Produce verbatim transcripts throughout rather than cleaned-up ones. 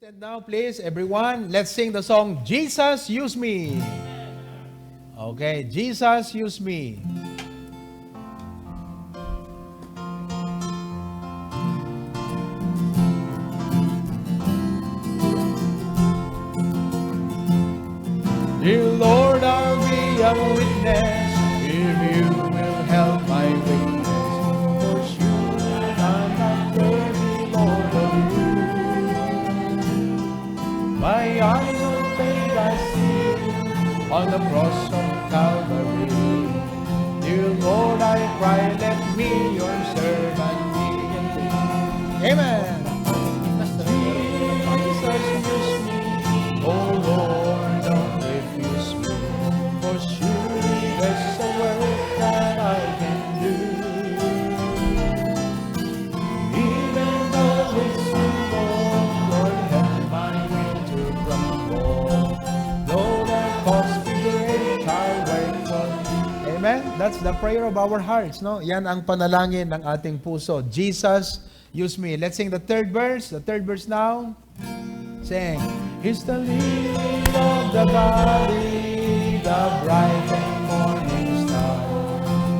Stand now, please, everyone. Let's sing the song, "Jesus, Use Me." Okay, "Jesus, Use Me." Dear Lord, I'll be a witness if you will help my weakness. For surely I'm not worthy, Lord, of you. My eyes on faith I see on the cross of Calvary. Dear Lord, I cry, let me, your servant, be. Amen. Jesus, use me. Oh Lord, don't refuse me. For surely there's a work that I can do. Even though it's small, Lord, help my will to prosper. Though the cost be great, I'll wait for you. Amen. That's the prayer of our hearts, no? Yan ang panalangin ng ating puso. "Jesus, use me." Let's sing the third verse. The third verse now. Sing. He's the lily of the valley, the bright and morning star.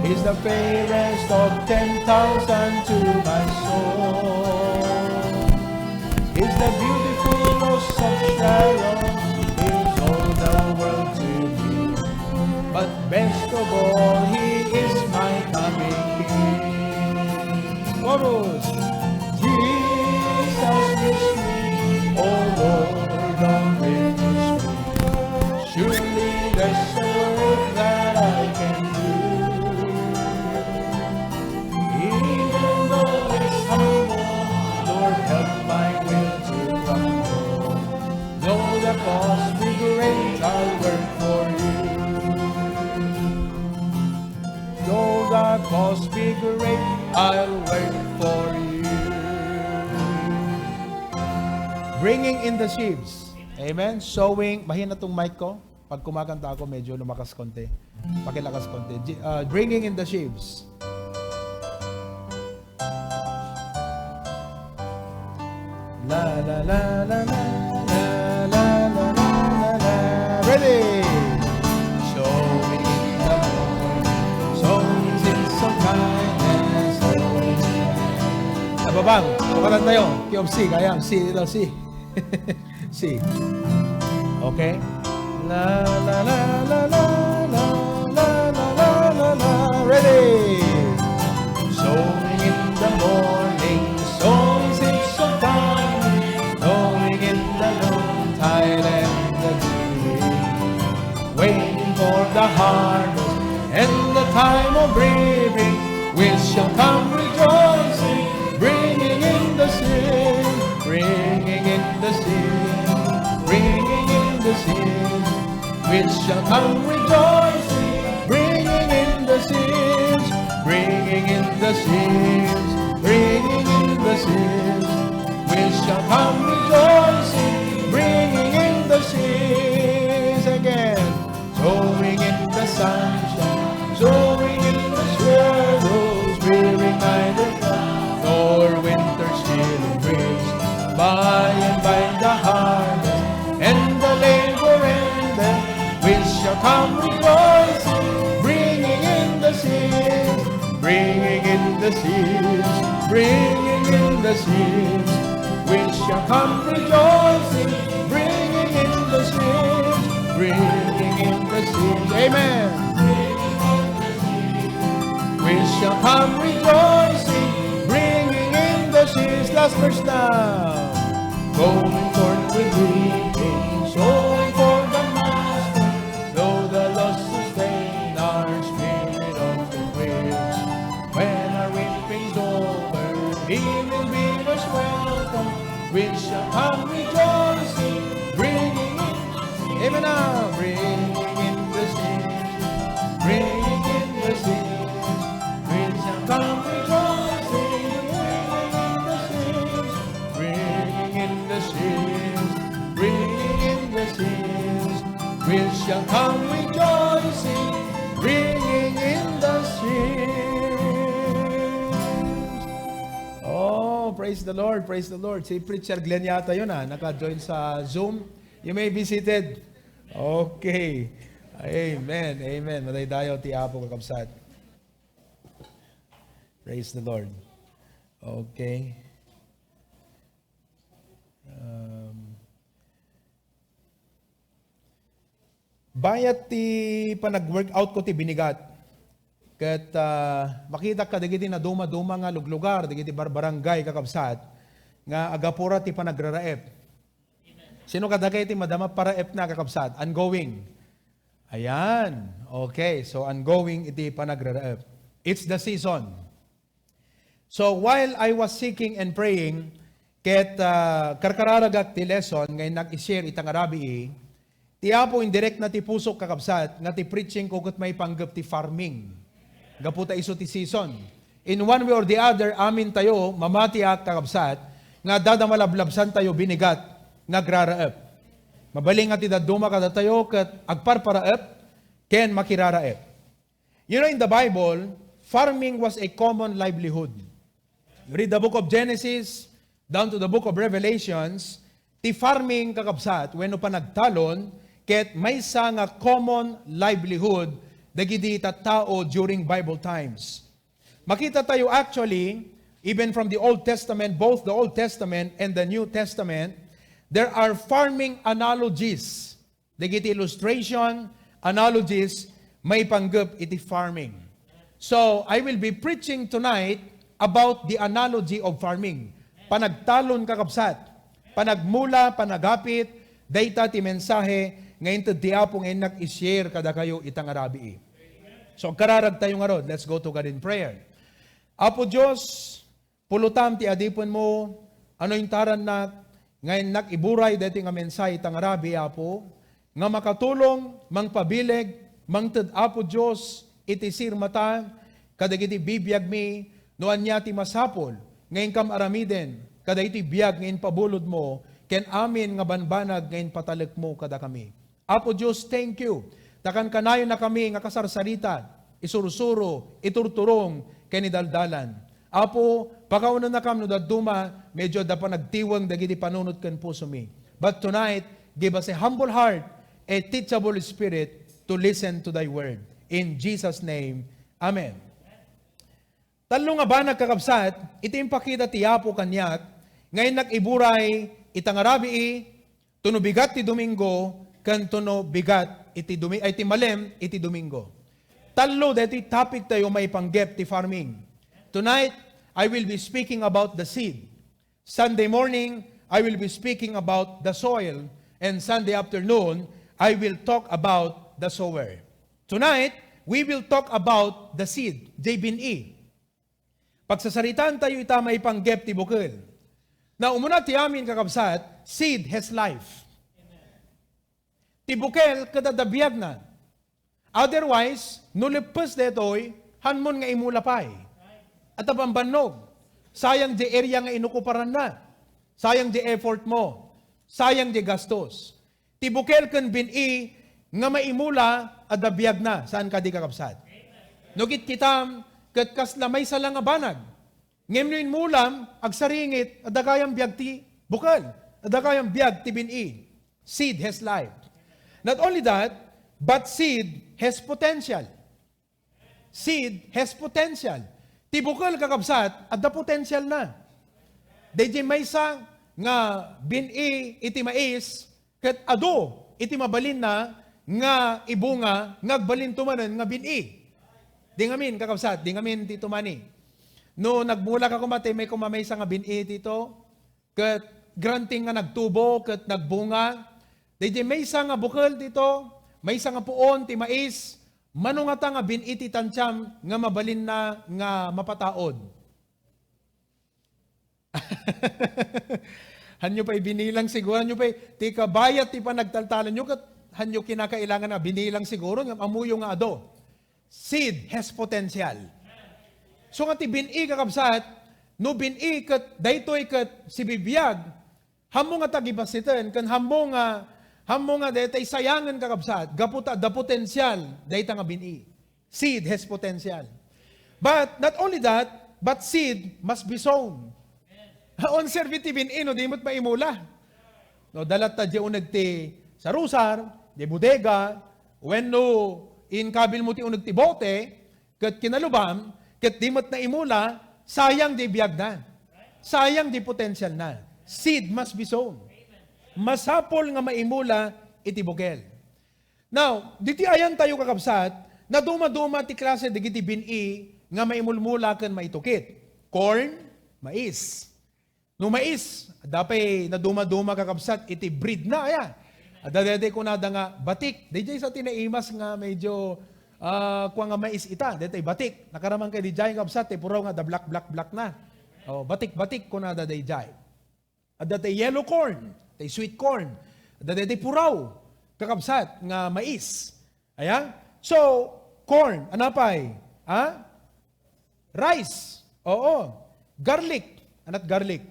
He's the fairest of ten thousand to my soul. He's the beautiful rose of Sharon. He's all the world to me. But best of all, he is my coming King. Chorus. Jesus, use me, oh Lord, don't refuse me. Surely there's a work that I can do. Even though it's humble, Lord, help my will to humble. Though the cost be great, I'll work for you. Though the cost be great, I'll work for you. Bringing in the sheaves. Amen. Sowing. Mahina tong mic ko. Pag kumakanta ako, medyo lumakas konti. Pakilakas konti. G-, uh, Bringing in the sheaves. La, la, la, la, la. Ready? Sowing in the morning, sowing seeds of kindness, sowing in the Ababang, sukatan tayo. Key of C, kaya C, ito, C. C. Okay? La, la, la, la, la. Ready? Sowing in the morning, sowing seeds of time, sowing in the noontide and the evening, waiting for the harvest and the time of reaping, which shall come rejoicing, bringing in the sheaves, bringing in the sheaves, bringing in the sheaves, which shall come rejoicing, bringing in the sheaves, bringing in the sheaves, bringing in the sheaves, which shall come rejoicing, bringing in the sheaves. Again. Sowing in the sunshine, sowing in the shadows, weary neither dry, nor winter chilling breeze. By and by the harvest and the labor ended, we shall come rejoicing, bringing in the sheaves, bringing in the sheaves, bringing in the sheaves. We shall come rejoicing, bringing in the sheaves, bringing in the sheaves. Amen. We shall come rejoicing, bringing in the sheaves. Last verse now. Going forth with weeping, sowing for the master, though the lost sustain our spirit of the graves. When our weeping's over, he will bid us welcome. We shall come rejoicing, bringing in, even now, bringing in the sheaves, bringing in the sheaves. We shall come rejoicing, bringing in the sheaves, bringing in the sheaves, bringing in the sheaves. We shall come rejoicing, bringing in the sheaves. Oh, praise Praise the Lord, praise the Lord. Si Preacher Glenn yata yun, ah, naka-join sa Zoom. You may be seated. Okay. Amen, amen. Madaydayaw ti Apo, kakabsat. Praise the Lord. Okay. Um, bayat ti panag-workout ko ti binigat. Ket, ah, makitak kadagiti naduma-duma nga luglugar, dagiti barbarangay, kakabsat, nga agapura ti panagraraep. Sino kadagiti madama paraepna, kakabsat? Ongoing. Ayan. Okay, so ongoing iti panagraraep. It's the season. So while I was seeking and praying, ket, ah, karkararagak ti lesson nga innak i-share ita nga rabii, ti Apo indirekna ti pusok, kakabsat, nga ti preaching ko ket maipanggep ti farming. Gapu ta isu ti season. In one way or the other, amintayo, mamatiak, kakabsat, nga adda malablabsantayo binigat nga agraraep. Mabalin nga ti dadduma kadatayo ket agparparaep ken makiraraep. You know, in the Bible, farming was a common livelihood. You read the book of Genesis down to the book of Revelations, ti farming, kakabsat, wenno panagtalon, ket maysa nga common livelihood dagiti tattao during Bible times. Makita tayo actually, even from the Old Testament, both the Old Testament and the New Testament, there are farming analogies. Dagiti illustration, analogies, maipanggep iti farming. So, I will be preaching tonight about the analogy of farming. Panagtalon, kakabsat, panagmula, panagapit, dayta ti mensahe nga inted ti Apo nga innak i-share kadakayo ita nga rabii. So, agkararag tayo ngarud. Let's go to God in prayer. Apo Dios, pulutam ti adipenmo, ano intarannak, nga innak iburay daytoy nga mensahe ita nga rabii, Apo, nga makatulong, mangpabileg, mangted, Apo Dios, iti sirmata kadagiti bibiagmi, no ania ti masapul nga inkam aramiden kadagiti biag nga impabulodmo ken amin nga banbanag nga impatalekmo kadakami. Apo Dios, thank you ta kankanayonnakami nga kasarsarita, isursuro, iturturong, ken idaldalan. Apo, pakaonennakam no dadduma, medyo adda panagtiweng dagiti panunot ken pusomi. But tonight, give us a humble heart, a teachable spirit to listen to thy word. In Jesus' name, amen. Tallo nga banag, kakabsat, iti impakita ti Apo kaniak nga innak iburay ita nga rabii, tuno bigat ti Domingo, ken tuno bigat iti Domi-, ay, ti malem iti Domingo. Tallo daytoy topic tayo maipanggep ti farming. Tonight, I will be speaking about the seed. Sunday morning, I will be speaking about the soil. And Sunday afternoon, I will talk about the sower. Tonight, we will talk about the seed, jay bin-i. Pagsasaritaan tayo ita maipanggep ti bukel. Na umuna ti amin, kakabsat, seed has life. Ti bukel ket adda biagna. Otherwise, no leppes daytoy, hanmon nga imula pay. Adda bambannog. Sayang di area nga inukuparanna. Sayang di effort mo. Sayang di gastos. Ti bukel ken bin-i nga maimula, adda biagna. Saan kadi, kakabsat? No kitkitam, ket kasla maysa la nga banag. Ngem no immulam, agsaringit, adda gayam biag ti bukel, adda gayam biag ti bin-i. Seed has life. Not only that, but seed has potential. Seed has potential. Ti bukel, kakabsat, adda potential na. Daydi maysa nga bin-i iti mais, ket adu iti mabalinna nga ibunga nga agbalinto manen nga bin-i. Di ngamin, kakabsat, di ngamin ti tumani. No nagmula ka koma, ti may kumamaysa nga bin-i dito, ket granting nga nagtubo, ket nagbunga, daydi maysa nga bukel dito, maysa nga puon ti mais, mano ngata nga bin-i ti tantiam nga mabalinna nga mapataod? Hanyo pay binilang siguro, hanyo pay ti kabayat ti panagtaltalanyo, ket hanyo kinakailangan a binilang siguro, ngem ammoyo nga adu. Seed has potential. So nga ti bin-i, kakabsat, no bin-i ket daytoy ket sibibiag, hammo nga tagibasiten, ken hammo nga, hammo nga daytay sayangen, kakabsat, gapu ta adda potential dayta nga bin-i. Seed has potential. But not only that, but seed must be sown. Onserbi ti bin-i no di met maimula. No, dalatta di uneg ti sarusar, di bodega, wenno inkabil mo ti uneg ti bote, ket kinalubam, ket di met naimula, sayang di biagna. Sayang di potensialna. Seed must be sown. Masapul nga maimula iti bukel. Now, diti ayantayo, kakabsat, naduma-duma ti klase dagiti bin-i nga maimulmula ken maitukit. Corn, mais. No mais, adda pay naduma-duma, kakabsat, iti breed na, aya. Adda daytoy kunada nga batik. Daydiay sa ti naimas nga medyo, ah, kua nga mais ita. Daytoy batik. Nakaraman kay daydiay, kakabsat, ti puraw nga adda black, black, black na. Oh, batik-batik kunada daydiay. Adda tay yellow corn, tay sweet corn. Adda tay puraw, kakabsat, nga mais. Aya? So, corn, anapay? Ha? Rice. Oo. Garlic. Anat garlic?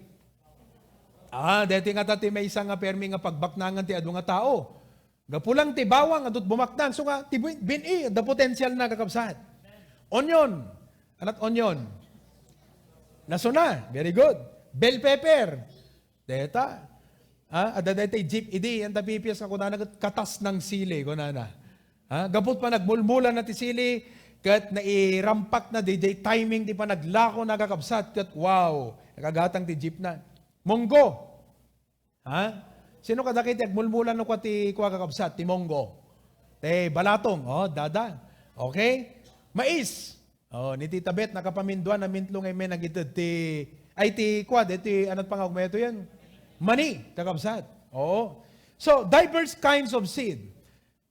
Ah, deti nga ta ti maysa nga permi nga pagbaknangan ti adu nga tao. Gapu lang ti bawang adut bumaknang. So nga, ti bin-, bin-i, adda potensial na, kakabsat. Onion. Anat onion? Lasona. Very good. Bell pepper. Deta. Ah, adda daytay jeep idi, anta pipias nga kunana ket katas ng sili, kunana. Ha? Gaput panagmulmula na ti sili, ket nairampak na didiay timing ti panaglako na, kakabsat, ket wow, nakagatang ti jeep na. Munggo. Ha? Sino kadagiti agmulmula no kua ti kua, kakabsat, ti munggo? Ti balatong, oh, dada. Okay? Mais. Oh, ni Tita Bet, nakapaminduan a mintlo nga immay nagited ti, ay, ti kua, ti anat pangawag mo ito yan? Mani, kakabsat. Oo. So, diverse kinds of seed.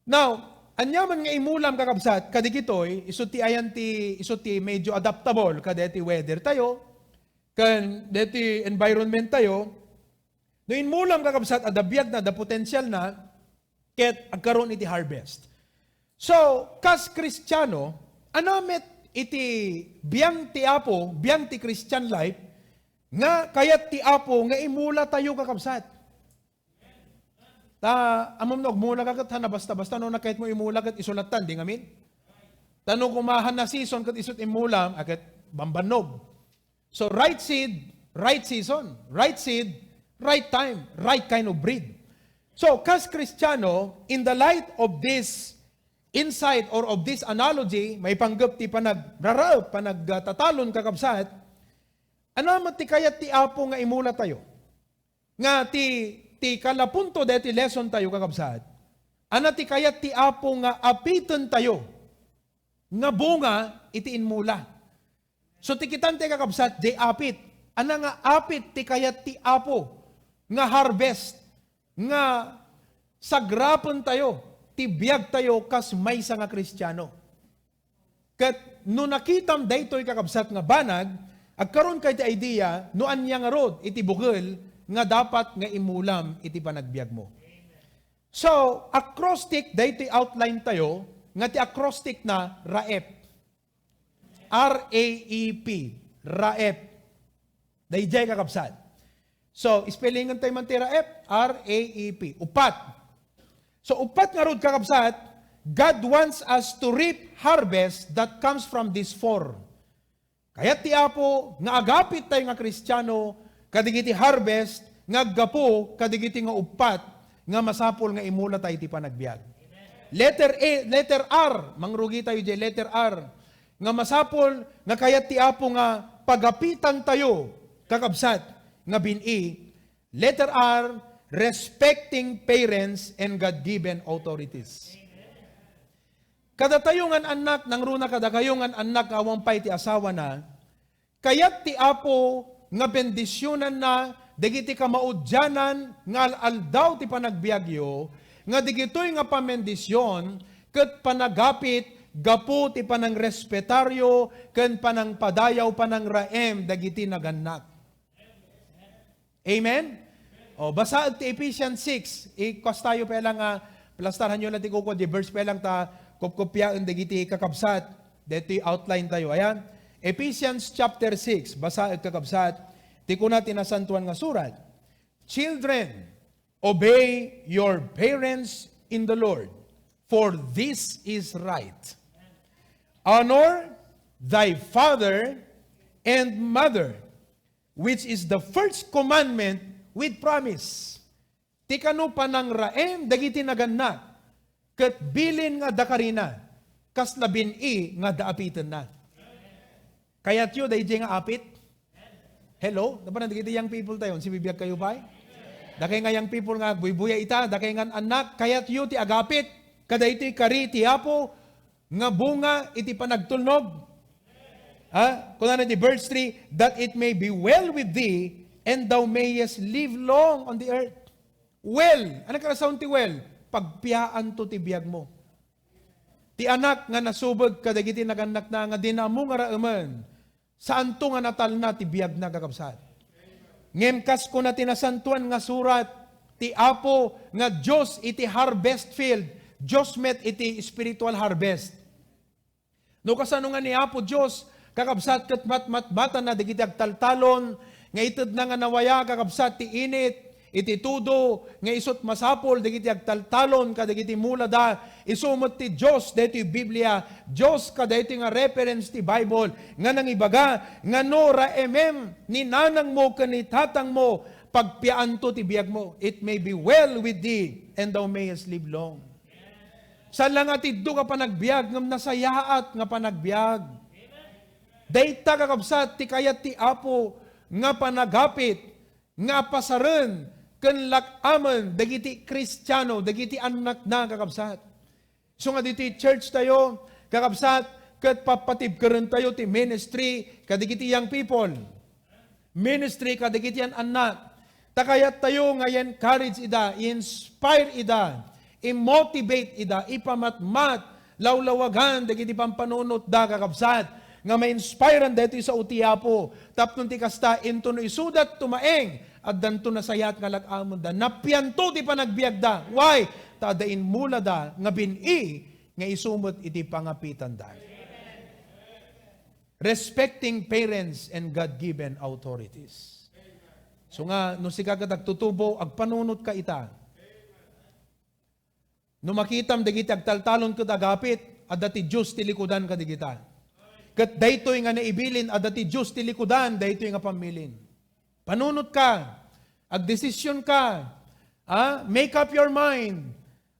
Now, aniaman nga imulam, kakabsat, kadigitoy, isu ti ayan ti, isu ti medyo adaptable kadeti weather tayo, ken deti environment tayo. No imulam, kakabsat, adda biag na, adda potensial na, ket agkaron iti harvest. So, kas Kristiano, ania met iti biang ti Apo, biang ti Christian life, nga kayat ti Apo nga imula tayo, kakabsat? Ta, ammom no agmula ka ket, han, basta-basta no nakayat mo imula ket isu lattan, di ngamin? Ta no kumahan na season ket isut imulam, a ket bambannog. So, right seed, right season. Right seed, right time, right kind of breed. So, kas Kristiano, in the light of this insight or of this analogy, maipanggep ti panagraraep, panagtatalon, kakabsat, ania met ti kayat ti Apo nga imula tayo? Nga ti, ti kalapunto deti lesson tayo, kakabsat, ania ti kayat ti Apo nga apiten tayo nga bunga iti inmula? So, ti kitan ti, kakabsat, diay apit. Ania nga apit ti kayat ti Apo nga harvest, nga sagrapen tayo ti biag tayo kas maysa nga Kristiano? Ket no nakitam daytoy, kakabsat, nga banag, agkaron ka iti idea no ania ngarud iti bukel nga dapat nga imulam iti panagbiagmo. So, acrostic daytoy outline tayo, nga ti acrostic na raep. R A E P, raep. Daydiay, kakabsat. So, spellingan tayo man ti raep, R A E P. Upat. So, upat ngarud, kakabsat, God wants us to reap harvest that comes from these four. Kayat ti Apo nga agapit tayo nga Kristiano kadigiti harvest nga aggapu kadigiti nga upat nga masapul nga imula tayo iti panagbiag. Letter A, letter R, mangrugi tayo diay letter R, nga masapul nga kayat ti Apo nga pagapitan tayo, kakabsat, nga bin-i. Letter R, respecting parents and God-given authorities. Kadatayo nga annak, nangruna kadakayo nga annak nga awan pay ti asawana, kayat ti Apo nga bendisionanna dagiti kamaudianan nga al-aldaw ti panagbiagyo, nga dagitoy nga pamendision ket panagapit gapu ti panangrespetaryo ken panangpadayaw, panangraem dagiti nagannak. Amen? O, basaek ti Ephesians six. Ikuas tayo pay lang nga, plastaranyo lang ti kuko, di verse pay lang ta, kopkopiaen dagiti kakabsat. Deti outline tayo. Ayan. Ephesians chapter six. Basaek, kakabsat. Ti kuna ti Nasantoan nga Surat. Children, obey your parents in the Lord, for this is right. Honor thy father and mother. which is the first commandment with promise. Ti kano panangraem dagiti nagannak, ket bilin nga adda karina, kasla bin-i nga adda apitenna. Kayatyo daydiay nga apit? Hello? Napanan dagiti young people tayo, sibibiag kayo pay? Dakay nga young people nga agbuybuya ita, dakay nga annak, kayatyo ti agapit kadaytoy kari ti Apo nga bunga iti panagtulnog? Ha? Kunana ti verse three, "That it may be well with thee, and thou mayest live long on the earth." Well, ano karasaon ti well? Pagpiaanto ti biagmo. Ti anak nga nasubeg kadagiti nagannakna nga dina ammo nga raemen, saanto nga natalna ti biagna, kakabsat. Ngem kas kuna ti Nasantoan nga Surat, ti Apo nga Dios iti harvest field, Dios met iti spiritual harvest. No kasano nga ni Apo Dios, kakabsat, ket matmatmatanna dagiti agtaltalon nga itedna nga nawaya, kakabsat, ti init iti tudo nga isut' masapul dagiti agtaltalon kadagiti mulada, isu met ti Dios daytoy Biblia, Dios kadaytoy nga reference ti Bible nga nangibaga nga no raemem ni nanangmo ken ni tatangmo, pagpiaanto ti biagmo. It may be well with thee, and thou mayest live long. Saan la nga ti dua nga panagbiag, ngem nasayaat nga panagbiag. Dayta, kakabsat, ti kayat ti Apo nga panagapit, nga pasaren ken lak-amen dagiti Kristiano, dagiti annakna, kakabsat. So nga ditoy church tayo, kakabsat, ket pappatibkeren tayo ti ministry kadagiti young people. Ministry kadagiti an-annak. Ta kayat tayo nga i-encourage ida, i-inspire ida, i-motivate ida, ipamatmat, lawlawagan dagiti pampanunotda, kakabsat, nga ma-inspirean daytoy sao ti Apo. Tapno ti kasta, intono isuda tumaeng, addanto nasayaat nga lak-amenda. Napianto ti panagbiagda. Why? Ta adda inmulada nga bin-i nga isu met iti pangapitanda. Respecting parents and God-given authorities. So nga, no sika ket agtutubo, agpanunotka ita. No makitam dagiti agtaltalon ket agapit, adda ti Dios ti likudan kadigita. Ket daytoy nga naibilin, adda ti Dios ti likudan daytoy nga pammilin. Panunotka, agdesisionka, ah, make up your mind.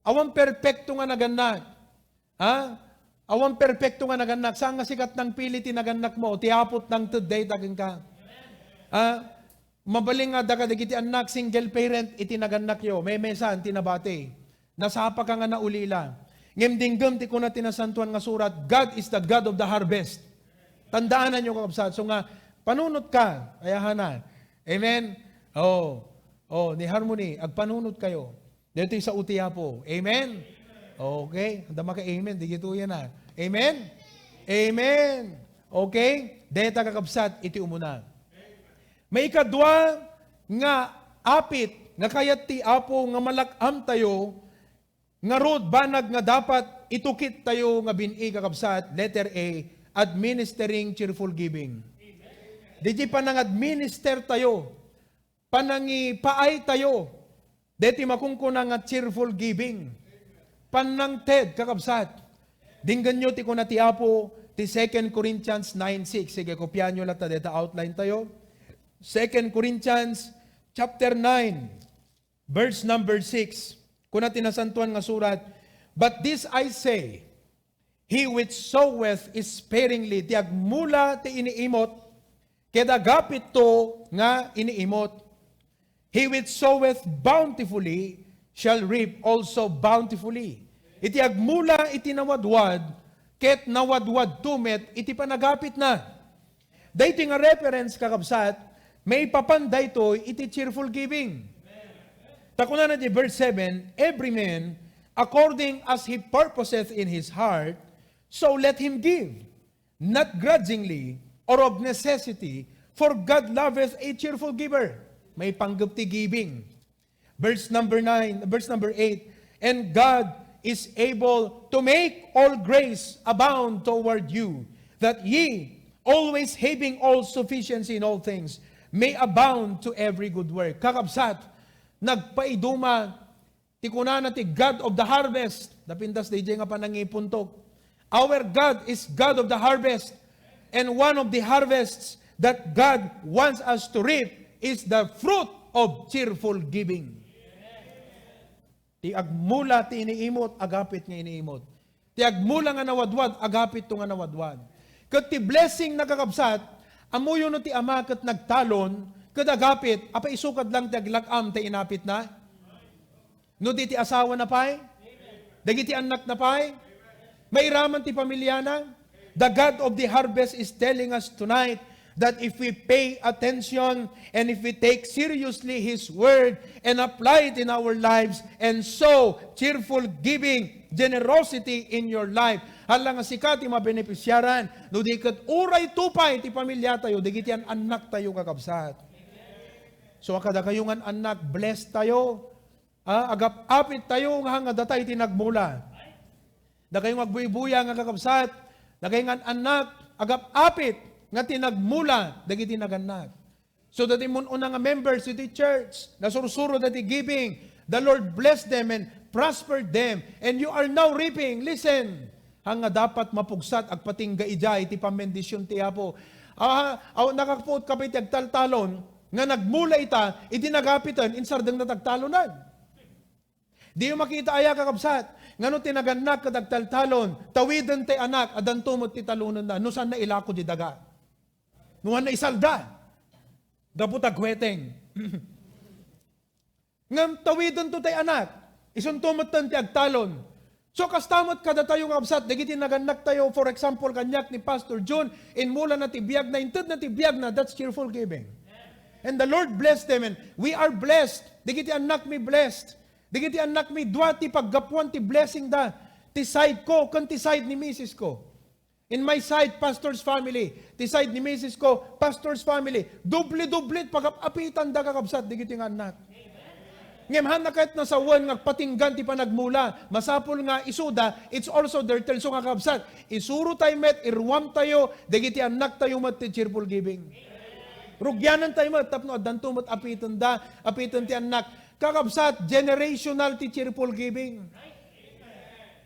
Awan perpekto nga nagannak. Ha? Awan perpekto nga nagannak. Saan nga sika ti nangpili ti nagannakmo? Ti Apo ti nangted dayta kenka. Ha? Mabalin nga adda kadagiti annak, single parent, iti nagannakyo. Memesan ti nabati. Nasapaka nga naulila. Ngem dinggem ti kuna ti Nasantoan nga Surat, "God is the God of the harvest." Tandaananyo, kakabsat. So nga, panunotka, ayahana. Amen? Oh. Oh, ni Harmony, agpanunotkayo. Daytoy sao ti Apo. Amen? Okay. Adda maka-amen. Di gito yan, ah. Amen? Amen. Okay? Dayta, kakabsat, iti umuna. Maikadua nga apit nga kayat ti Apo nga malak-amtayo, ngarud, banag nga dapat itukit tayo nga bin-i, kakabsat, letter A, administering cheerful giving. Daytoy panang-administer tayo, panangipaay tayo. Daytoy makunkuna nga cheerful giving. Panangted, kakabsat. Dinggenyo ti kuna ti Apo, ti Second Corinthians nine six. Sige, kopianyo latta dayta outline tayo. Second Corinthians chapter nine, verse number six. Kuna ti Nasantoan nga Surat, "But this I say, he which soweth sparingly," ti agmula ti iniimot, ket agapitto nga iniimot. "He which soweth bountifully shall reap also bountifully." Iti agmula iti nawadwad, ket nawadwadto met iti panagapitna. Daytoy nga reference, kakabsat, maipapan daytoy iti cheerful giving. Ta kunana ti verse seven, "Every man according as he purposeth in his heart, so let him give, not grudgingly or of necessity, for God loveth a cheerful giver." Maipanggep ti giving. Verse number nine, verse number eight, "And God is able to make all grace abound toward you, that ye, always having all sufficiency in all things, may abound to every good work." Kakabsat, nagpaiduma ti kunana ti God of the harvest. Napintas daydiay nga panangipuntok. Our God is God of the harvest. And one of the harvests that God wants us to reap is the fruit of cheerful giving. Ti agmula ti iniimot, agapit nga iniimot. Ti agmula nga nawadwad, agapit to nga nawadwad. Ket ti blessing, kakabsat, ammoyo no ti ama ket nagtalon, ket agapit, apay isu kad lang ti aglag-am ti inapitna? No di ti asawana pay? Dagiti annakna pay? Mairaman ti pamiliana? The God of the harvest is telling us tonight that if we pay attention and if we take seriously His word and apply it in our lives and sow cheerful giving, generosity in your life, hala nga sika ti mabenepisiaran, no di ket uray to pay ti pamiliatayo, dagiti an-annaktayo, kakabsat. So, a kadakayo nga an-annak, blessed tayo. Ah, agap-apit tayo nga, nga datay ti nagmula. Dakayo nga agbuybuya nga kakabsat, dakayo nga an-annak, agap-apit nga ti nagmula dagiti nagannak. So that immun-una nga members iti church, nasursuro dati giving, the Lord bless them and prospered them, and you are now reaping. Listen, nga dapat mapugsat, agpatingga idiay ti pammendision ti Apo. Ah, aw, nakakapuot ka pay ti agtaltalon, nga nagmula ita, iti nagapiten, insardeng na tagtalonan. Diyo makita aya, kakabsat? Ngano ti nagannak ket agtaltalon, tawiden ti anak, addanto met ti talonenna, no saanna ilako di daga. No saanna isalda. Gapu ta gueteng. Ngem tawiden to tay anak, isunto metten ti agtalon. So, kasta met kadatayo nga kabsat, dagiti nagannak tayo, for example, kaniak ni Pastor John, inmulana ti biagna, intedna ti biagna, that's cheerful giving. And the Lord bless them, and we are blessed. Dagiti annakmi blessed. Dagiti annakmi dua ti paggapuan ti blessing da. Ti side ko, ken ti side ni misis ko. In my side, pastor's family. Ti side ni misis ko, pastor's family. Doble-doble ti pagap-apitan da, kakabsat, dagiti nga annak. Ngem hanna ket nasawen nga agpatinggan ti panagmula. Masapul nga isuda, it's also their turn. So, nga kakabsat, isuro tayo met, iruam tayo, dagiti annak tayo met ti cheerful giving. Rugianan tayo met, tapno addanto met apiten da, apiten ti annak. Kakabsat, generational ti cheerful giving.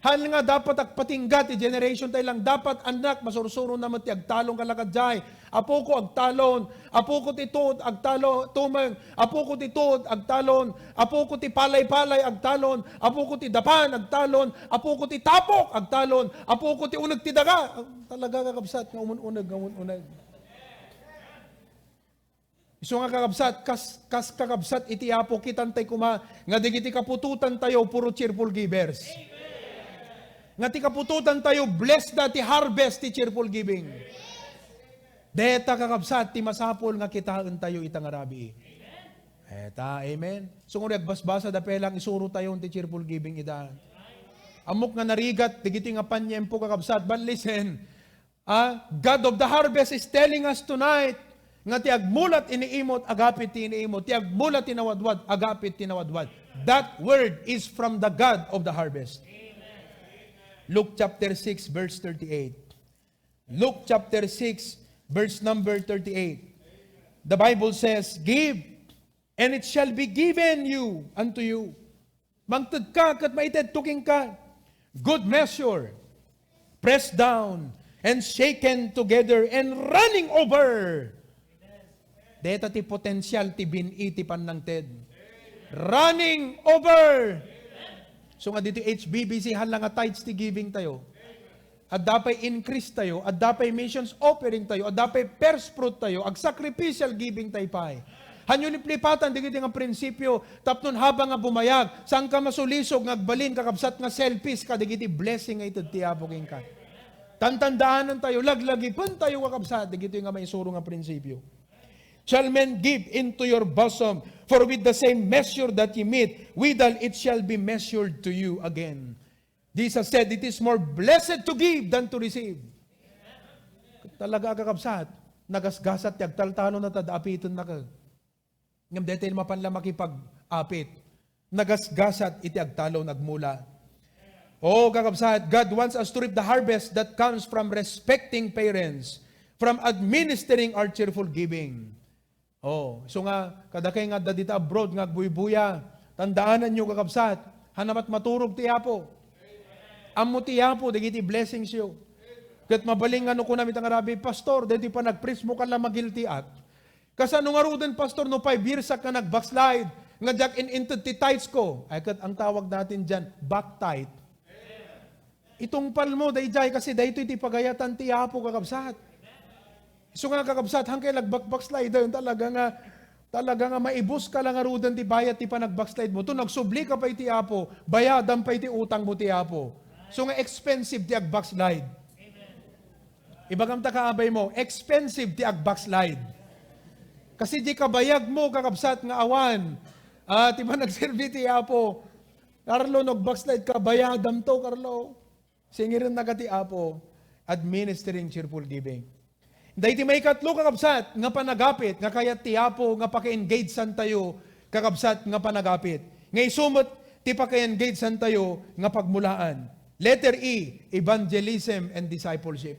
Haan nga dapat agpatingga ti generation tayo lang. Dapat, annak, masursuro na met ti agtalon kalakad jay. Apoko agtalon, apoko ti tuod agtalon, tumeng, apoko ti tuod agtalon, apoko ti palay-palay agtalon, apoko ti dapan agtalon, apoko ti tapok agtalon, apoko ti uneg ti daga. Talaga, kakabsat, nga umun-uneg, nga umun-uneg. Isu nga kakabsat, kas, kas kakabsat iti Apo, kitantay koma nga dagiti kaputotan tayo, puro cheerful givers. Nga ti kaputotan tayo, blessed da ti harvest ti cheerful giving. Deta kakabsat ti masapul nga kitaen tayo ita nga rabii. Eta, amen. Sunguri agbasbasa da pelang isuro tayo ti cheerful giving ida. Ammok nga narigat, dagiti nga paniempo, kakabsat, but listen, Ah, God of the harvest is telling us tonight nga ti agmulat iniimot, agapit ti iniimot. Ti agmulat ti nawadwad, agapit ti nawadwad. That word is from the God of the harvest. Luke chapter six, verse thirty-eight. Luke chapter six, verse number thirty-eight. The Bible says, "Give, and it shall be given you, unto you." Mangted ka ket maitedto kenka. Good measure, pressed down, and shaken together, and running over. Deta ti potensial ti bin-i ti pannangted. Running over. So nga ditoy H B B C, hala nga tithes ti giving tayo. Adda pay increase tayo, adda pay missions offering tayo, adda pay first fruit tayo, ag-sacrificial giving tayo pay. Hanyo liplipatan dagiti nga prinsipio, tapno habang nga bumayag, saanka masulisog nga agbalin, kakabsat, nga selfish kadagiti blessing nga ited ti Apo kenka. Tantandaanan tayo, laglagipen tayo, kakabsat, dagitoy nga maisuro nga prinsipio. "Shall men give into your bosom, for with the same measure that ye meet withal, it shall be measured to you again." Jesus said, "It is more blessed to give than to receive." Talaga, kakabsat, nagasgasat ti agtaltalon na ta apiten na ka. Ngem daytoy mapan la makipag-apit. Nagasgasat iti agtalon, agmula. Oh, kakabsat, God wants us to reap the harvest that comes from respecting parents, from administering our cheerful giving. Oh, isu nga, kadakay nga adda dita abroad nga agbuybuya, tandaananyo, kakabsat, haan met maturog ti Apo. Ammo ti Apo dagiti blessings yo. Ket mabalin nga no kunam ita nga rabi, "Pastor, daytoy panagpreach mo, kala magiltiak. Kasano ngaruden, Pastor, no five years ak nga nag-backslide, nga diak in-inted ti tithes ko?" Ay, ket ang tawag natin diyan, back tithe. Itungpal mo daydiay, kasi daytoy ti pagayatan ti Apo, kakabsat. Isu nga, kakabsat, hankay nag-backslide, talaga nga, talaga nga maibus ka lang ngaruden ti bayad ti panag-backslide mo. To nagsubli ka pay ti Apo, bayadam pay ti utang mo ti Apo. So nga expensive ti ag-backslide. Ibagam ta kaabay mo, expensive ti ag-backslide. Kasi di kabayag mo, kakabsat, nga awan, ah, ti panagserbi ti Apo. Carlo, no ag-backslide ka, bayadam to, Carlo. Singirennak ti Apo, administering cheerful giving. Daytoy maikatlo, kakabsat, nga panagapit, nga kayat ti Apo, nga paka-engagean tayo, kakabsat, nga panagapit. Nga isu met ti paka-engagean tayo, nga pagmulaan. Letter E, evangelism and discipleship.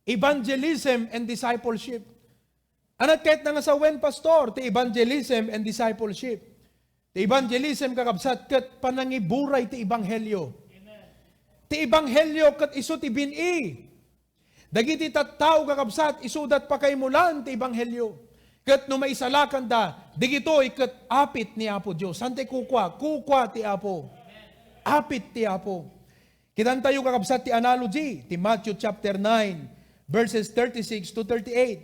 Evangelism and discipleship. Ania ti kayatna nga sawen, Pastor? Ti evangelism and discipleship. Ti evangelism, kakabsat, ket panangiburay ti ebanghelio. Ti ebanghelio ket isu ti bin-i. Dagiti tattao, kakabsat, isuda ti pakaimulan ti ebanghelio. Ket no maisalakanda, dagitoy ket apit ni Apo Dios. Saan ti kukua? Kukua ti Apo. Apit ti Apo. Kitantayo, kakabsat, ti analogy, ti Matthew chapter nine, verses thirty-six to thirty-eight.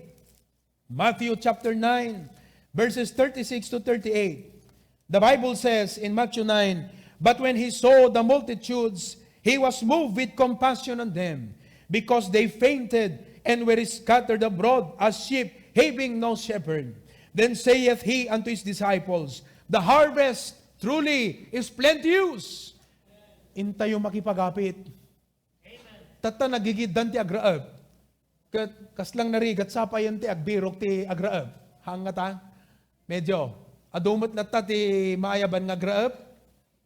Matthew chapter nine, verses thirty-six to thirty-eight. The Bible says in Matthew nine, "But when he saw the multitudes, he was moved with compassion on them, because they fainted and were scattered abroad as sheep having no shepherd. Then saith he unto his disciples, 'The harvest truly is plenteous.'" Intayo makipagapit. Tatta, nagigiddan ti agraep. Ket kasla narigat sa payen ti agbirok ti agraep. Haan ngata? Medyo. Adu met latta ti maayaban nga agraep.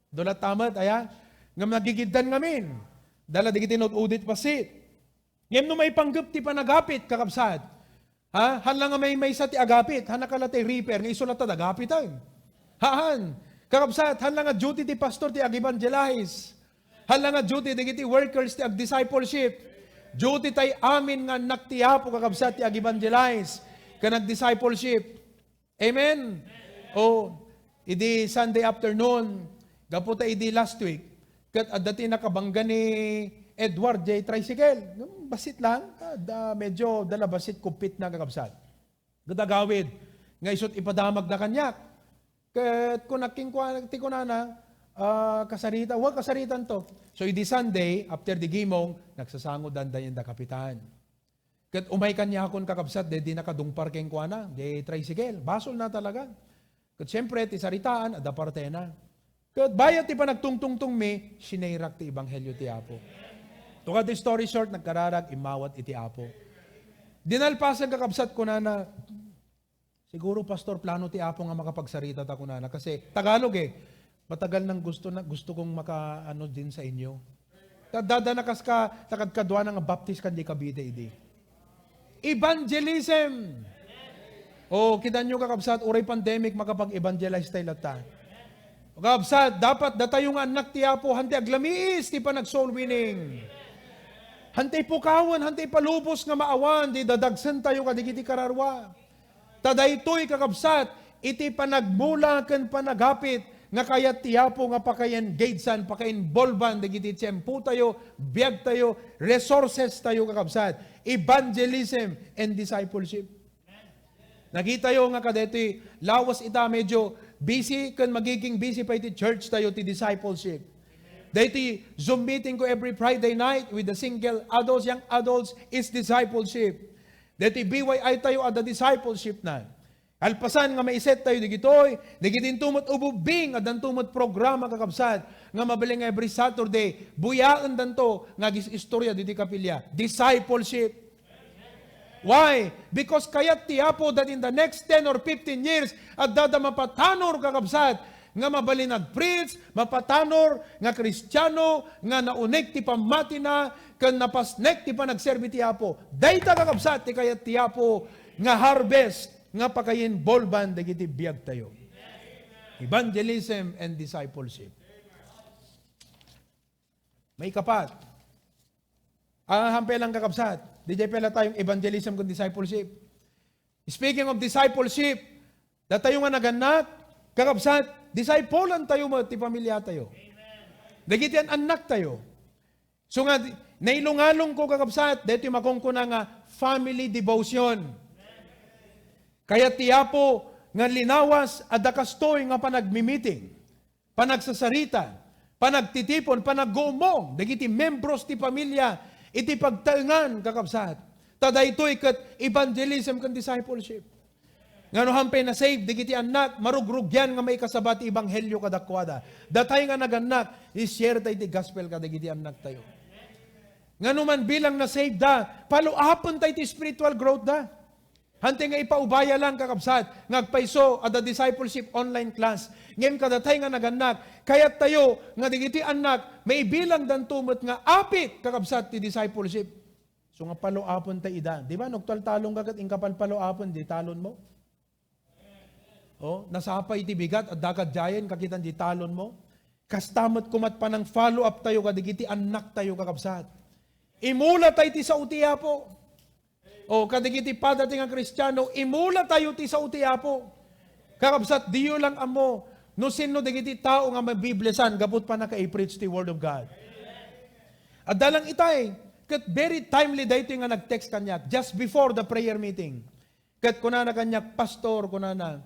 Adu latta met, aya? Ngem nagigiddan ngamin. Dala dagiti inut-udit bassit. Ngem no maipanggep ti panagapit, kakabsat, ha? Haan la nga maymaysa ti agapit, haan la kala ti reaper, nga isu latta ti agapiten. Haan. Kakabsat, haan la nga duty ti pastor ti ag-evangelize. Haan la nga duty dagiti workers ti ag-discipleship. Duty tay amin nga annak ti Apo, kakabsat, ti ag-evangelize ken ag-discipleship. Amen? O, idi Sunday afternoon, gapu ta idi last week, ket adda ti nakabangga ni Edward jay tricycle. Bassit lang, ah, da, medyo dala bassit kuppitna, kakabsat. Ket agawid nga isut' ipadamagda kaniak. Ket kunak kenkuana, ti kunana, ah, kasarita, wa, kasaritanto. So, idi Sunday, after di gimong, nagsasangodan dayta kapitan. Ket umay kaniakon, kakabsat, daydi nakadungpar kenkuana, di tricycle. Basolna talaga. Ket siempre, ti saritaan, adda partena. Ket bayat ti panagtungtungtongmi, sinarak ti ebanghelio ti Apo. To cut the story short, nagkararag, immawat iti Apo. Di nalpasen, kakabsat, kunana, "Siguro, Pastor, plano ti Apo nga makapagsarita ta," kunana. Kasi Tagalog eh. "Matagal nang gusto na, gusto kong maka-, ano din sa inyo." Ta-, dada na kas ka, ta kadkaduana nga baptis kan di Cavite idi. Evangelism. O, kitanyo, kakabsat, uray pandemic, makapag-evangelize tayo latta. Kakabsat, dapat datayo nga annak ti Apo, hantay aglamiis ti panag-soul winning. Hantay pukawen, hantay palubos nga maawan, di dadagsen tayo kadigiti kararua. Ta daytoy, kakabsat, iti panagmula ken panagapit nga kayat ti Apo nga pakayengagean, pakainbolban dagiti tiempo tayo, biag tayo, resources tayo, kakabsat. Evangelism and discipleship. Nakitayo nga kadaytoy lawas ita medyo busy ken magiging busy pa iti church tayo ti discipleship. Daytoy Zoom meeting ko every Friday night with the single adults, young adults, is discipleship. Daytoy B Y I tayo, adda discipleship na. Kalpasan nga maiset tayo digitoy, dagiti into met ububing, addanto met programa, kakabsat, nga mabalin nga every Saturday, buyaendanto nga agis-istorya ditoy kapilya. Discipleship. Why? Because kayat ti Apo that in the next ten or fifteen years, adda da mapatanor, kakabsat, nga mabalin ag-preach, mapatanor nga Kristiano nga naunik ti pammatina ken napasnek ti panagserbi ti Apo. Dayta, kakabsat, ti kayat ti Apo nga harvest nga pakainbolban dagiti biag tayo. Evangelism and discipleship. Maikapat, Ah, hampay lang, kakabsat. Diay pay la tayong evangelism ken discipleship. Speaking of discipleship, datayo nga nagannak, kakabsat, disciple-antayo met ti pamiliatayo. Dagiti an-annaktayo. So nga, di-, nailungalongko, kakabsat, daytoy makunkuna nga family devotion. Kayat ti Apo nga linawas a dakastoy nga panagmi-meeting, panagsasarita, panagtitipon, panagguummong dagiti membros ti pamilia iti pagtaengan, kakabsat. Ta daytoy ket evangelism ken discipleship. Nga no hampay na-save dagiti annak, marugrugian nga maikasaba ti ebanghelio kadakuada. Datay nga nagannak, i-share tay ti gospel kadagiti annaktayo. Nga no man bilang na-save da, follow-upen tay ti spiritual growth da. Hantay nga ipaubaya lang, kakabsat, nga agpayso adda discipleship online class. Ngem kadatay nga nagannak, kayattayo nga dagiti annak, maibilangdanto met nga apit, kakabsat, ti discipleship. So nga follow-upen ta ida. Di ba, no agtaltalon ka ket inka follow-upen, di talon mo? Oh, nasapay ti bigat, adda ka giant, kakitan di talon mo. Kasta met kumat panang follow-up tayo kadagiti annak tayo, kakabsat. Imula tayo ti sao ti Apo. O, kadagiti padating a Kristiano, imula tayo ti sao ti Apo. Kakabsat, diyo lang ammo no sinno dagiti tao nga mabiblesan gapu panaka-i-preach ti Word of God. Adda lang itay, ket very timely daytoy nga nag-text kaniak just before the prayer meeting. Ket kunana kaniak, "Pastor," kunana,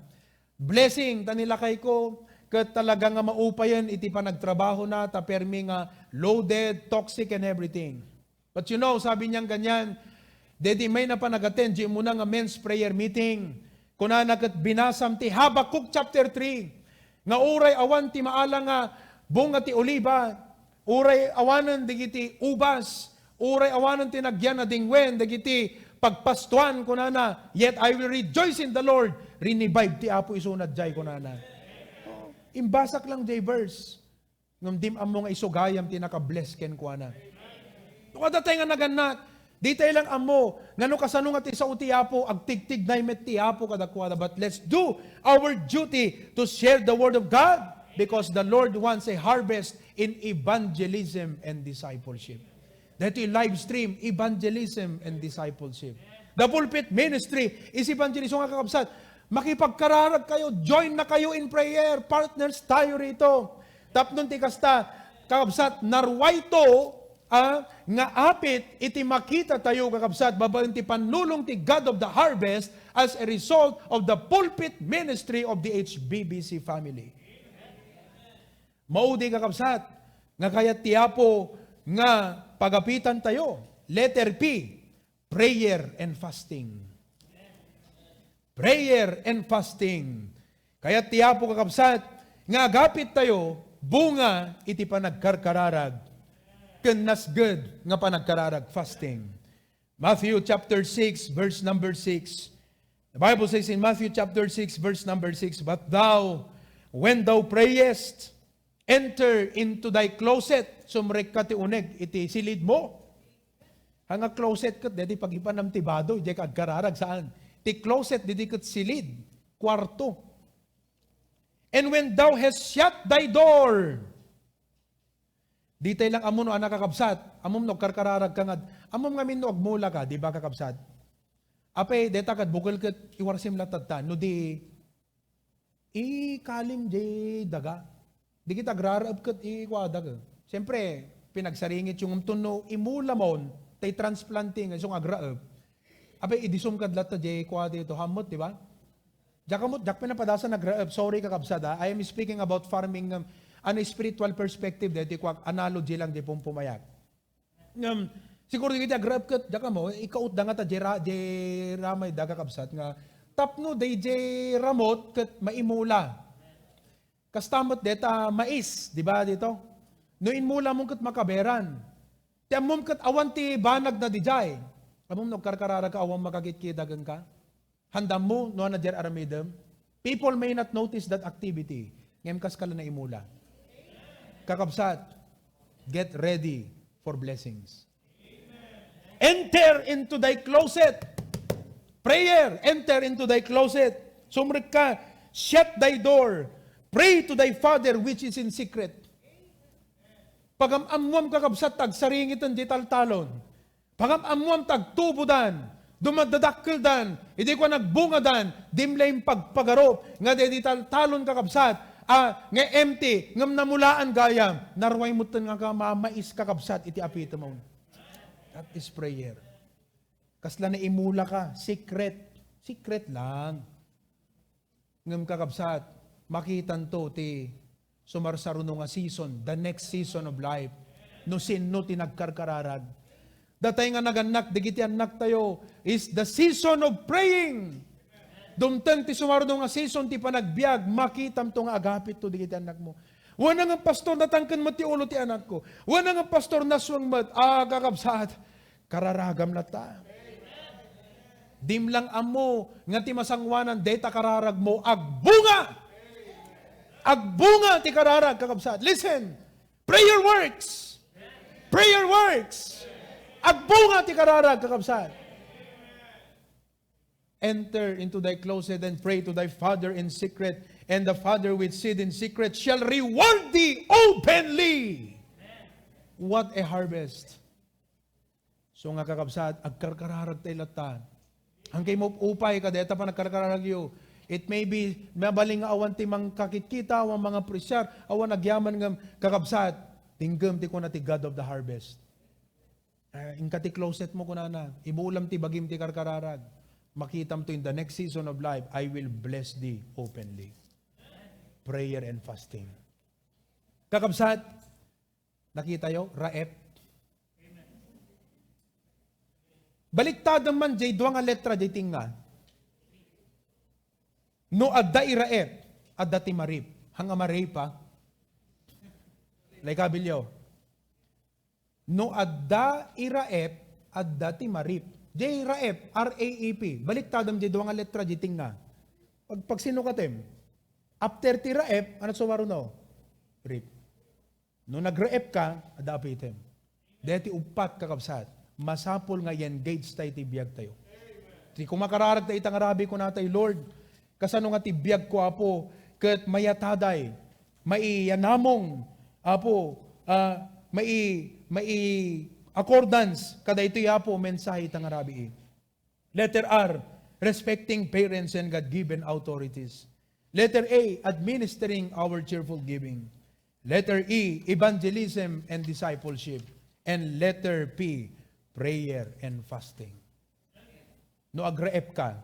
"blessing ta ni lakayko, ket talaga nga maupayen iti panagtrabahona ta permi nga loaded, toxic, and everything." But you know, sabi niyan ganyan, daydi mayna a panag-attend di umuna nga men's prayer meeting. Kunana ket binasam ti Habakkuk chapter three, nga uray awan ti maala nga bunga ti oliba, uray awanen dagiti ubas, uray awanen ti nagyan a dingwen dagiti pagpastuan, kunana, "Yet I will rejoice in the Lord." Rinivive ti Apo isuna jay, kunana. Oh, imbasak lang jay verse. Ngem dim ammo nga isu gayam ti nakabless kenkuana. No kadatay nga nagannak, ditay lang ammo nga no kasano nga ti sao ti Apo, agtigtignay met ti Apo kadakuada. But let's do our duty to share the word of God because the Lord wants a harvest in evangelism and discipleship. Daytoy live stream, evangelism and discipleship. The pulpit ministry is evangelism, nga kakabsat. Makipagkararag kayo, join na kayo in prayer, partners tayo rito. Tapno ti kasta, kakabsat, narwayto, ah, nga apit iti makita tayo, kakabsat, babaen ti pannulong ti God of the harvest as a result of the pulpit ministry of the H B B C family. Maudi, kakabsat, nga kayat ti Apo nga pagapitan tayo. Letter P, prayer and fasting. Prayer and fasting. Kayat ti Apo, kakabsat, nga agapit tayo bunga iti panagkarkararag ken nasged nga panagkararag, fasting. Matthew chapter six, verse number six. The Bible says in Matthew chapter six, verse number six, "But thou, when thou prayest, enter into thy closet." Sumrekka ti uneg iti silid mo. Nga closet ket, daydi pagipanam ti bado, diay ka agkararag, saan? Ti closet, daydi ket silid, kuarto. "And when thou hast shut thy door," ditay lang ammo no, anak, kakabsat, ammom no agkarkararag ka nga, ammom ngamin no agmula ka, di ba, kakabsat? Apay, deta ket bukel ket iwarsim latta, no di, ikalim di daga. Di kita agraraep ket ikuadak. Siyempre, pinagsaringit yung umtun no imula mon, tay transplanting, isong agraep. Apay, idisum kad latta di kua dito, hamot, di ba? Diak amot, diak pinapadasa nagraep. Sorry, kakabsat, ah. I am speaking about farming, um, an spiritual perspective, deti kuak analogy lang di pumpumayak. Ngem, siguro dagiti agraep ket, diak ammo, ikautda nga ta jera-, jeramay da, kakabsat, nga tapno dayjay ramot ket maimula. Kasta met deta mais, di ba, dito? No inmula mo ket makaberan. Ti ammom ket awan ti banag na dijay. Ammom no agkarkararag ka, awan makakitkidag kenka. Handam mo no ania diay aramidem? People may not notice that activity. Ngem kas ka la naimula. Kakabsat, get ready for blessings. Enter into thy closet. Prayer, enter into thy closet. Sumrekka, shut thy door. Pray to thy Father which is in secret. Pagam-ammuam, kakabsat, ta agsaringiten di taltalon. Pagam-ammuam ta agtubodan, dumadadakkeldan, idi kua nagbungadan, dimla impagpagarup, nga daydi taltalon, kakabsat, a, nga empty, ngem namulaan gayam, naruay metten nga mamais, kakabsat, iti apitem. That is prayer. Kasla naimula ka, secret. Secret lang. Ngem kakabsat, makitanto ti sumarsaruno nga season, the next season of life. No sinno ti nagkarkararag. Datay nga nagannak, dagiti annaktayo, is the season of praying. Dumteng ti sumaruno nga season ti panagbiag, makitamto nga agapitto dagiti annakmo. Wen nga, "Pastor, natangken met ti ulo ti anakko." Wen nga, "Pastor, nasweng met." Ah, kakabsat, kararagam latta. Dimla ammo nga ti masangoanan, dayta kararagmo, agbunga! Agbunga ti kararag, kakabsat. Listen! Prayer works! Prayer works! Agbunga ti kararag, kakabsat. "Enter into thy closet and pray to thy Father in secret, and the Father which seeth in secret shall reward thee openly." What a harvest! So nga, kakabsat, agkarkararag tayo latta. Haankayo maupay kadayta panagkarkararagyo. It may be, mabalin nga awan ti mangkakitkita, awan mangapresiar, awan agyaman ngem, kakabsat, tinggem ti kuna ti God of the harvest. Ah, inka ti closet mo, kunana, ibulam ti bagim ti karkararag. Makitam to in the next season of life, I will bless thee openly. Prayer and fasting. Kakabsat, nakitayo, raep. Baliktadem man jay dua nga letra jay tinga. No adda iraep, adda ti marip. Hang a marip, ha? Lay kabilyo. No adda iraep, adda ti marip. Jay raep, R A E P. Baliktadem jay dua nga letra jay tinga. Pag, pagsinukatem, after ti raep, ano sumaruno? Rip. No nagraep ka, adda apitem. Deti uppat, kakabsat, masapul nga i-engage tayo ti biag tayo. Ti kumakararag tayo ita nga rabii, kuna tayo, "Lord, kasano nga ti biag ko, Apo, ket mayataday, maiyanamong, Apo, ah, mai-, mai-accordance kadaytoy, Apo, mensahe ita nga rabii." Letter R, respecting parents and God-given authorities. Letter A, administering our cheerful giving. Letter E, evangelism and discipleship. And letter P, prayer and fasting. No agraep ka,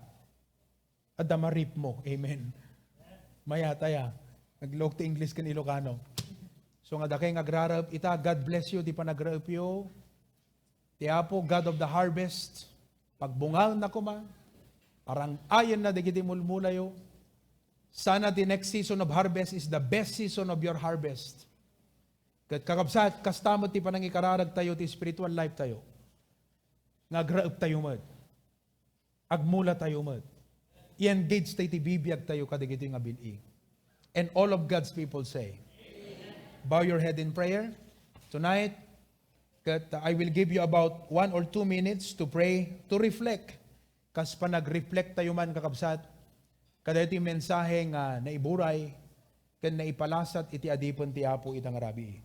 adda marip mo. Amen. Mayataya. Nagluok ti English ken Ilocano. So nga dakay nga agraraep ita, God bless you, ti panagraepyo. Ti Apo, God of the harvest, pagbungaenna koma, parang-ayenna dagiti mulmulayo. Sana the next season of harvest is the best season of your harvest. Ket kakabsat, kasta met ti panangikararag tayo, ti spiritual life tayo. Nga agraep tayo met. Agmula tayo met. I-engage tayo ti bibiag tayo kadagitoy nga bil-i. And all of God's people say, bow your head in prayer. Tonight, ket I will give you about one or two minutes to pray, to reflect. Kas panag-reflect tayo man, kakabsat, kadaytoy mensahe nga naiburay ken naipalasat iti adipen ti Apo ita nga rabii.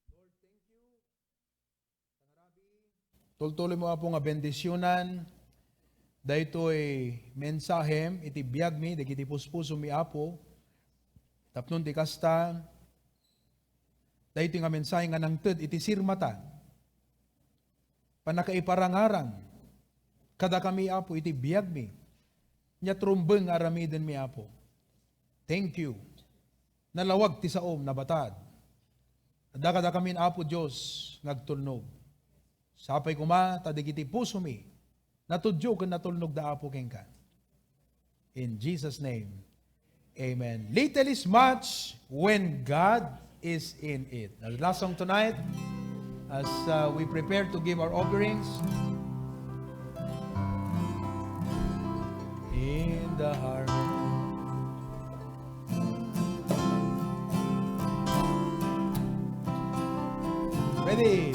Lord, thank you. Tultuloy mo, Apo, nga bendisionan daytoy mensahem iti biagmi, dagiti puspusomi, Apo, tapno ti kasta, daytoy nga mensahe nga nangted iti sirmata, pannakaiparangarang kadakami, Apo, iti biagmi, nia rumbeng nga aramidenmi, Apo. Thank you. Nalawag ti saom, nabatad. Adda kadakamin, Apo Dios, nga agtulnog. Sapay koma ta dagiti pusomi natudyo ken natulnog da, Apo, kenka. In Jesus' name, amen. Little is much when God is in it. Now, the last song tonight, as, uh, we prepare to give our offerings. In the heart. Ready?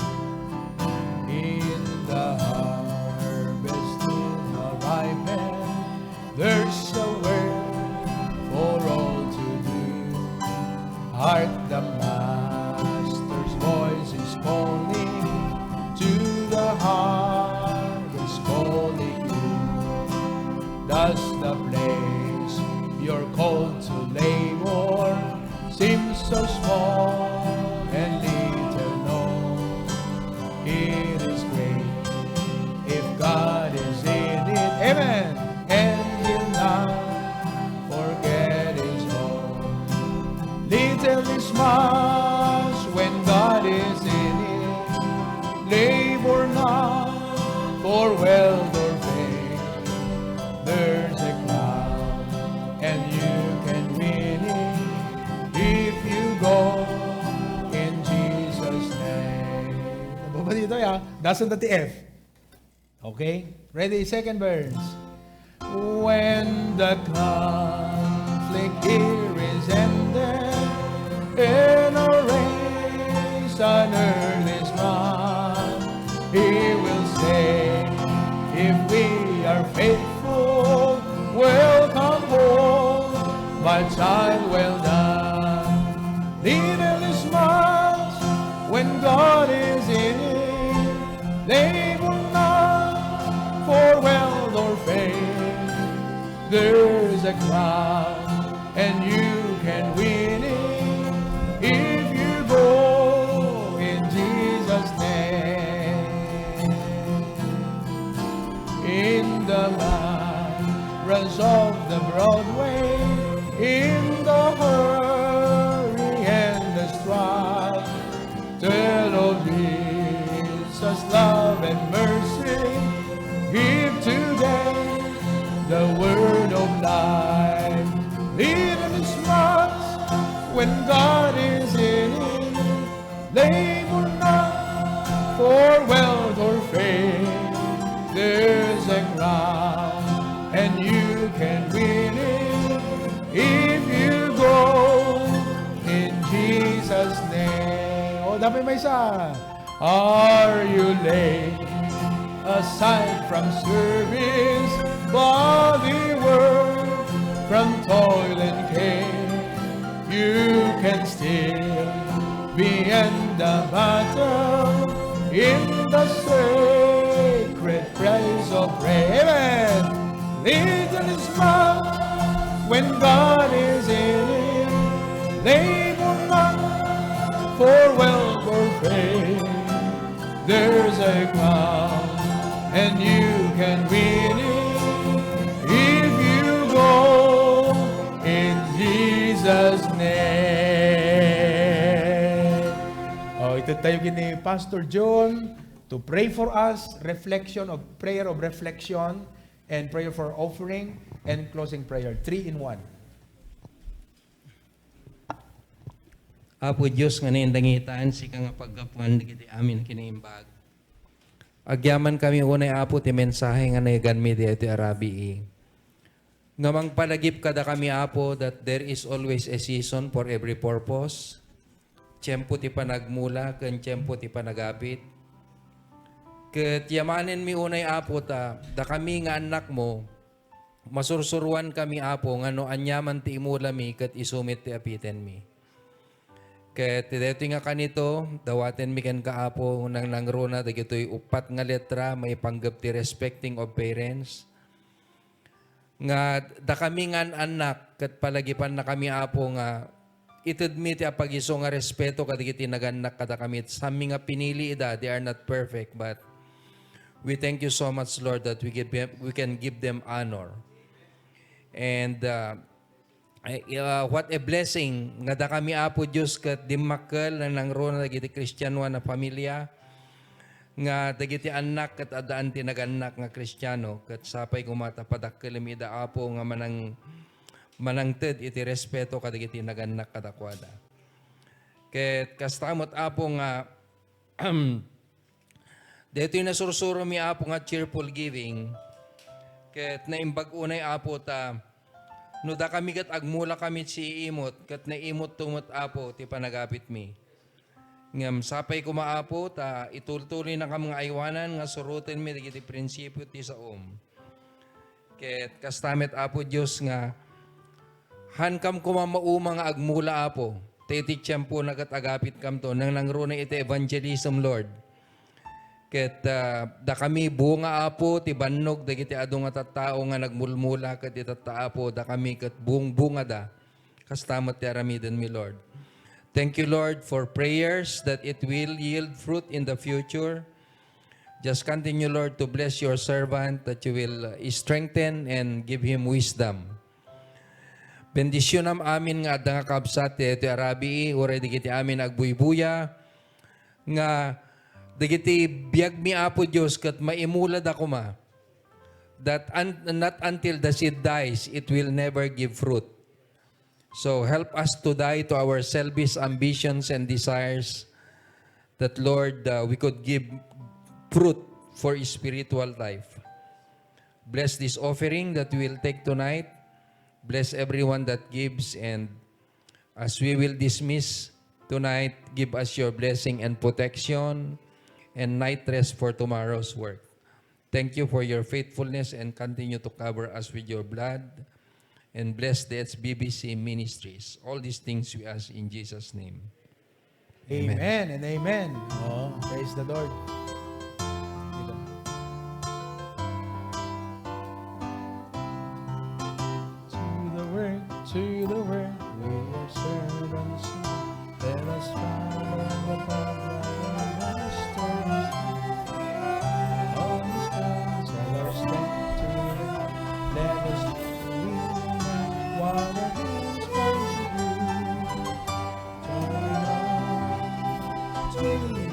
In the harvest in the ripe, there's a work for all to do. Hark, the Master's voice is calling, to the harvest calling you. Does the place you're called to labor seem so small and little known? It is great if God is in it. Amen. And He'll not forget His own. Little is much when God is in it. Labor not for wealth or fame. There's a crown, and you can win it if you go in Jesus' name. Nababa dito, ya. Dasan na ti F. Okay? Ready? Second verse. When the conflict here is ended, and our race on earth is run, He will say, if we are faithful, welcome home, my child, well done. Little is much when God is in it. Labor not for wealth or fame. There's a crown, and you can win it if you go in Jesus' name. In the land runs of the broad way, in the hurry and the strife, tell of Jesus' love and mercy. Give today the word of life. Little is much when God is in it. Labor not for wealth or fame. There's a crown, and you can win it if you go in Jesus' name. O, dapay maysa. Are you laid aside from service, body work, from toil and care? You can still be in the battle in the sacred place of prayer. Amen. Little is much when God is in it. Labor not for wealth or fame. There's a crown, and you can win it if you go in Jesus' name. O, ited tayo ken Pastor John to pray for us, reflection of, prayer of reflection, and prayer for offering, and closing prayer. Three in one. Apo Dios nga naindangitan, sika nga paggapuan dagiti amin a kinaimbag. Agyamankami unay, Apo, ti mensahe nga nayaganmi daytoy a rabii. Nga mangpalagip kadakami, Apo, that there is always a season for every purpose. Tiempo ti panagmula ken tiempo ti panagapit. Ket yamanenmi unay, Apo, ta dakami nga annakmo, masursuroankami, Apo, nga no aniaman ti imulami ket isu met ti apitenmi. Ket ti daytoy nga kanito, dawatenmi kenka, Apo, nangnangruna dagitoy uppat nga letra maipanggep ti respecting of parents. nga dakami nga an-annak, ket palagipannakami, Apo, nga itedmi ti appagiso nga respeto kadagiti nagannak kadakami. Saanmi nga pinili ida, they are not perfect, but we thank you so much, Lord, that we give them, we can give them honor. And, uh, Ay, ah, what a blessing nga dakami, Apo Dios, ket dimmakkel nga nangruna dagiti Kristianoan a familia, nga dagiti annak ket addaan ti nagannak nga Kristiano, ket sapay koma ta padakkelem ida, Apo, nga manang-, manangted iti respeto kadagiti nagannak kadakuada. Ket kasta met, Apo, nga Daytoy nasursuromi, Apo, nga cheerful giving, ket naimbag unay, Apo, ta no dakami ket agmulakami iti iimut, ket naimutto met, Apo, ti panagapitmi. Ngem sapay koma, Apo, ta itultuloynakam nga aywanan nga surotenmi dagiti prinsipio ti saom. Ket kasta met, Apo Dios, nga haankam koma mauma nga agmula, Apo. Ta iti tiempona ket agapitkamto, nangnangruna iti evangelism, Lord. Ket, ah, dakami bunga, Apo, ti bannog dagiti adu nga tattao nga nagmulmula ket itatta, Apo, dakami ket bungbungada. Kasta met ti aramidenmi, Lord. Thank you, Lord, for prayers that it will yield fruit in the future. Just continue, Lord, to bless your servant, that you will, uh, strengthen and give him wisdom. Bendisyonam amin nga adda nga kabsat ti daytoy a rabii, uray dagiti amin agbuybuya, nga dagiti biagmi, Apo Dios, ket maimulada koma, that un-, not until the seed dies, it will never give fruit. So help us to die to our selfish ambitions and desires, that, Lord, uh, we could give fruit for spiritual life. Bless this offering that we will take tonight. Bless everyone that gives, and as we will dismiss tonight, give us your blessing and protection and night rest for tomorrow's work. Thank you for your faithfulness and continue to cover us with your blood and bless the H B B C ministries. All these things we ask in Jesus' name. Amen. Amen and amen. Oh, praise the Lord. To the work, to the work, we are servants. Let us follow the path of the Master. All these things are our strength to live. Let us do what it is for you to do.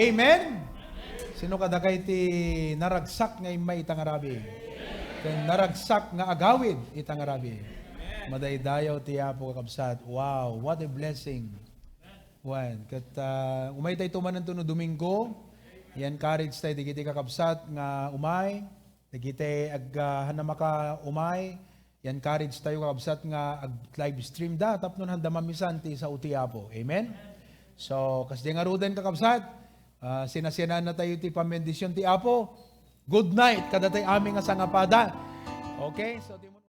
Amen. Sino kadakay ti naragsak nga immay ita nga rabii? Ken naragsak nga agawid ita nga rabii? Madaydayaw ti Apo, kakabsat. Wow, what a blessing. Wen, ket, ah, umay tayo tumananto no Domingo, i-encourage tayo dagiti kakabsat nga umay, dagiti ag-, ah, haan a makaumay, i-encourage tayo, kakabsat, nga ag-live stream da tapno handa mamisan ti sao ti Apo. Amen? So, kasdi ngaruden, kakabsat, ah, sinasianana tayo ti pamendisyon ti Apo. Good night, kadatayo amin nga sangapada. Okay, so, di mo